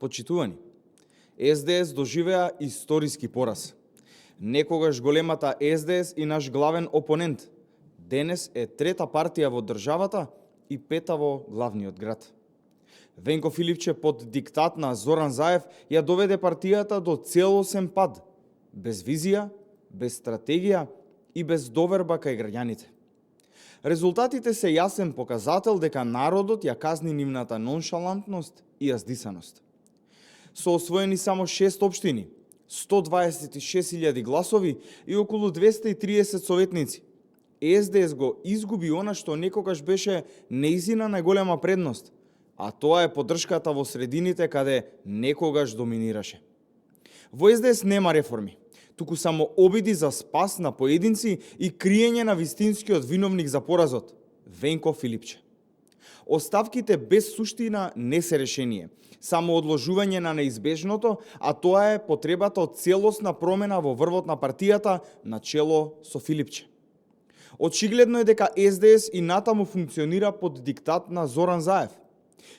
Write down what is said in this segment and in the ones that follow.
Почитувани, СДС доживеа историски пораз. Некогаш големата СДС и наш главен опонент, денес е трета партија во државата и пета во главниот град. Венко Филипче под диктат на Зоран Заев ја доведе партијата до целосен пад, без визија, без стратегија и без доверба кај граѓаните. Резултатите се јасен показател дека народот ја казни нивната ноншалантност и јаздисаност. Со освоени само 6 општини, 126.000 гласови и околу 230 советници, СДС го изгуби она што некогаш беше нејзина најголема предност, а тоа е поддршката во средините каде некогаш доминираше. Во СДС нема реформи, туку само обиди за спас на поединци и криење на вистинскиот виновник за поразот, Венко Филипче. Оставките без суштина не се решение, само одложување на неизбежното, а тоа е потребата од целосна промена во врвот на партијата на чело со Филипче. Очигледно е дека СДС и натаму функционира под диктат на Зоран Заев.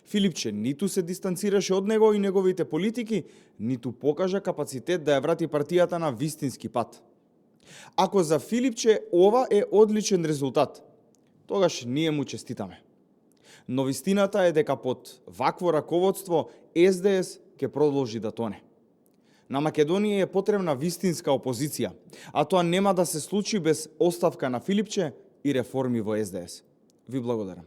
Филипче ниту се дистанцираше од него и неговите политики, ниту покажа капацитет да ја врати партијата на вистински пат. Ако за Филипче ова е одличен резултат, тогаш ние му честитаме. Но вистината е дека под вакво раководство СДС ќе продолжи да тоне. На Македонија е потребна вистинска опозиција, а тоа нема да се случи без оставка на Филипче и реформи во СДС. Ви благодарам.